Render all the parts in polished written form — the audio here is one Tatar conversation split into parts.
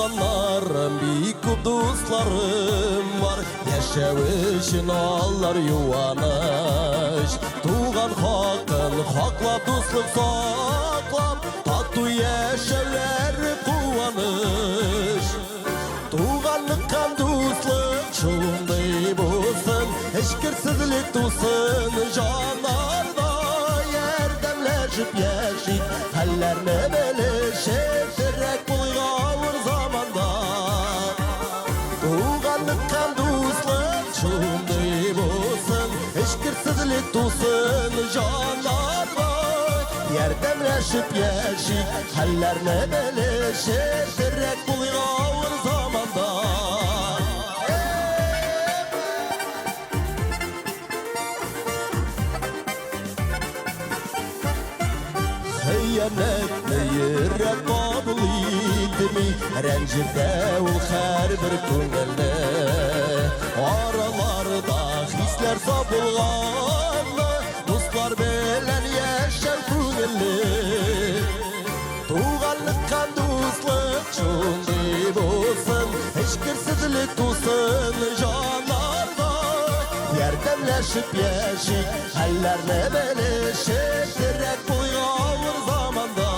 Туганнарым, бик күп дусларым бар, яшәү өчен алар юаныч. Туган хакын хаклап, дуслык саклап, тату яшәүләр куаныч. Туганлык һәм дуслык шундый булсын, эчкерсезлек тусын җаннарда. Ярдәмләшеп яшик, хәлләрне белешеп, терәк булыйк авыр заманда. Туганлык һәм дуслык шундый булсын, эчкерсезлек тусын җаннарда. Ярдәмләшеп яшик, хәлләрне белешеп, терәк булыйк авыр заманда. Хыянәтне йөрәк кабул итми, рәнҗетә ул һәрбер күңелне. Араларда хисләр саф булганны, дуслар белән яшәү күңелле. Туганлык һәм дуслык шундый булсын, эчкерсезлек тусын җаннарда. Ярдәмләшеп яшик, хәлләрне белешеп, терәк булыйк авыр заманда.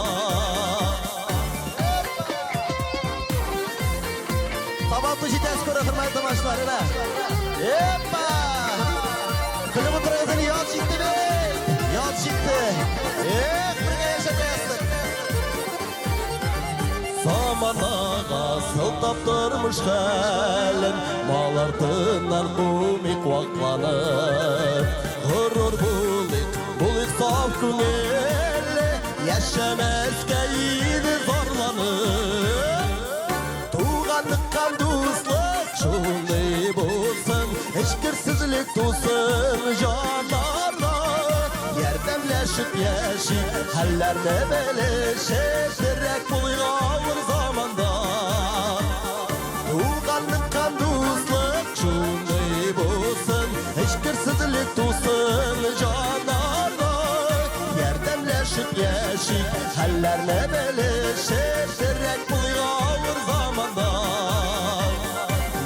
Сабантуй җитә скоро, хөрмәтле тамашачылар, әнә. Епа! Көлеп утырыгыз әле, яз җитте бит! Яз җитте. Эх, бергә яшәргә язсын. Заманага сылтап тормыш хәлен, мал артыннан кумыйк вакланып. Горур булыйк, булыйк саф күңелле, яшәмәскә иде зарланып. Туганлык һәм дуслык шундый булсын, эчкерсезлек тусын җаннарда. Ярдәмләшеп яшик, хәлләрне белешеп, терәк булыйк авыр заманда. Туганлык һәм дуслык шундый булсын, эчкерсезлек тусын җаннарда. Ярдәмләшеп яшик, хәлләрне белешеп, терәк булыйк авыр заманда.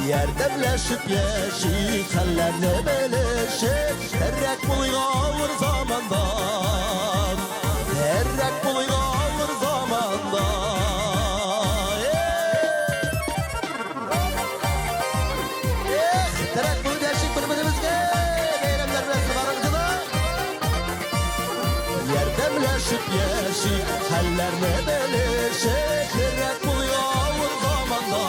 Ярдәмләшеп яшик, хәлләрне белешеп, терәк булыйк авыр заманда. Терәк булыйк авыр заманда. Эх, терәк булып яшик бер-беребезгә. Бәйрәмнәр белән барыгызны да. Ярдәмләшеп яшик, хәлләрне белешеп, терәк булыйк авыр заманда.